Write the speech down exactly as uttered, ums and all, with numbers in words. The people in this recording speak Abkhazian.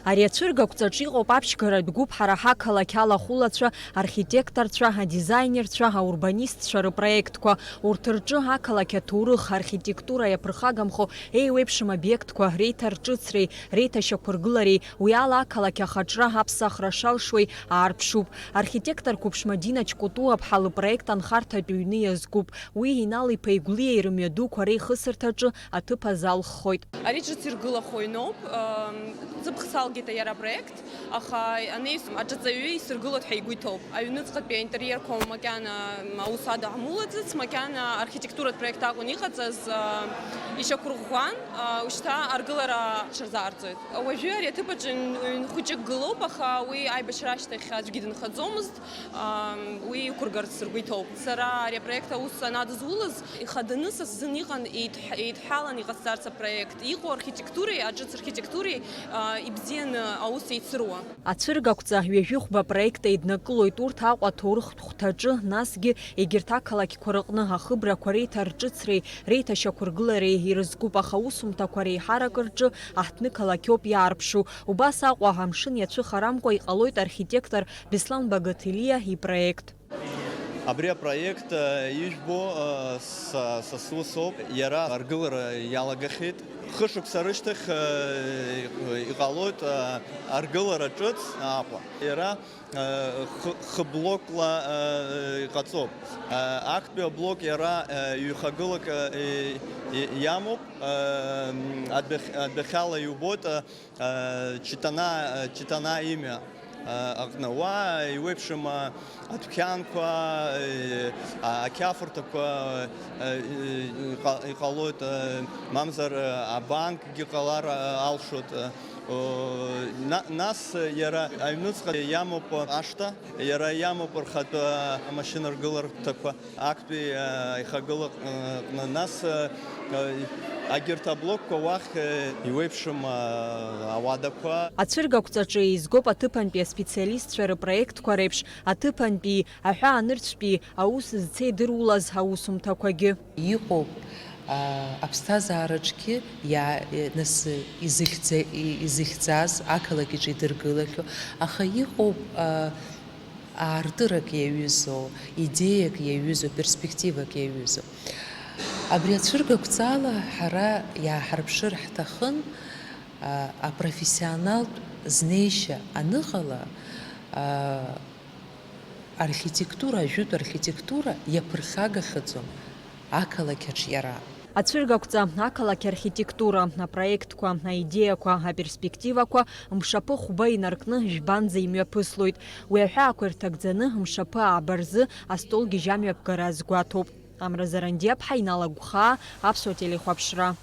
Ари ацәыргақәҵаҿ иҟоуп аԥшьгаратә гәыԥ ҳара ҳақалақь алахәылацәа, архитекторцәа, адизаинерцәа, аурбанистцәа рыпроектқәа. Урҭ рҿы ақалақь аҭоурых, архитектура иаԥырхагамхо еиуеиԥшым обиектқәа реиҭарҿыцреи реиҭашьақәыргылареи, уи ала ақалақь ахаҿра аԥсахра шалшуеи аарԥшуп. Архитектор қәыԥш Мадина Чкутуаԥҳа лыпроект анхарҭатә ҩны иазкуп. Уи Инал-иԥа Игәлиа ирымҩадуқәа реихысырҭаҿы аҭыԥ азалххоит. Ари ҿыц иргылахо ҩноуп, ам, ҵыԥх салгеит иара апроект, аха анаҩс аҿаҵаҩы исыргылоит ҳәа игәы иҭоуп. Аҩныҵҟатәи аинтериерқәа макьана, м, аус ада ҳамулаӡац, макьана архитектуратә проект акәын иҟаҵаз, а, ишьақәырӷәӷәан, а, ушьҭа аргылара ҽырзаарҵоит. Уажәы ари аҭыԥ аҿы ҩн-, ҩн хәыҷык гылоуп, аха уи аибашьра ашьҭахь аӡәгьы дынхаӡомызт. Ам, уи иқәыргарц ргәы иҭоуп. Сара ари апроект аус анадызулаз, ихаданы са сзын иҟан еидҳ-, еидҳәалан иҟасҵарц апроект. Иҟоу архитектуреи, аҿыц архитектуреи, а, ибзианы аус еицыруа. Ацәыргақәҵа ҩажәихәба апроект еиднакылоит урҭ Аҟәа аҭоурыхтә хәҭаҿы, насгьы егьырҭ ақалақьқәа рыҟны ахыбрақәа реиҭарҿыцреи реиҭашьақәыргылареи ирызкуп, аха аусумҭақәа реиҳарак рҿы аҳҭнықалақь ауп иаарԥшу. Убас Аҟәа амшын иацәыхарамкәа иҟалоит архитектор Беслан Багаҭелиа ипроект. Абри апроект, э, ижәбо, э, са, са сусоуп. Иара аргылара иалагахьеит. Хышықәса рышьҭахь, э, иҟалоит, э, аргылара ҿыц Аҟәа. Иара, э, хы-, хы-блокла, э, иҟаҵоуп. Э, актәи аблок иара, э, ҩхагылак, э, и-, и-, иамоуп. Э, адәахь-, адәахьала иубоит, э, Читана, Читана имҩа, а, аҟны. Уа еиуеиԥшым, а, адәқьанқәа, е, а, ақьафурҭақәа, е, е, иҟа-, иҟалоит, е, мамзар, е, абанкгьы ҟалар, е, алшоит, е. О, на-, нас иара аҩныҵҟа иамоуп ашҭа, иара иамоуп рхатәы амашьынаргыларҭақәа. Актәи, а, аихагылаҟны, нас, а, а, агьырҭ аблокқәа уахь, а, иуеиԥшым, а, ауадақәа. Ацәыргақәҵаҿы еизгоуп аҭыԥантәи аспециалистцәа рыпроектқәа реиԥш, аҭыԥантәи аҳәаанырцәтәи аус зцеидырулаз аусумҭақәагьы. Иҟоуп, а, аԥсҭазаараҿгьы иа-, нас изыхьӡа-, и-, изыхьӡаз ақалақь иҿы идыргылахьоу, аха иҟоуп, а, аартырак иаҩызоу, идеиак иаҩызоу, перспективак иаҩызоу. Абри ацәыргақәҵала ҳара иааҳарԥшыр ҳҭахын, а, апрофессионалтә знеишьа аныҟала, а, архитектура, ажәытә архитектура иаԥырхагахьаӡом ақалақь аҿиара. Ацәыргақәҵа, ақалақь архитектура, апроектқәа, аидеиақәа, аперспективақәа мшаԥы хәба инаркны жәбанӡа имҩаԥыслоит. Уи аҳәаақәа ирҭагӡаны мшаԥы ааба рзы астолгьежь амҩаԥгара азгәаҭоуп. Амра Зарандиаԥҳа, Инал Агәхаа, Аԥсуа телехәаԥшра.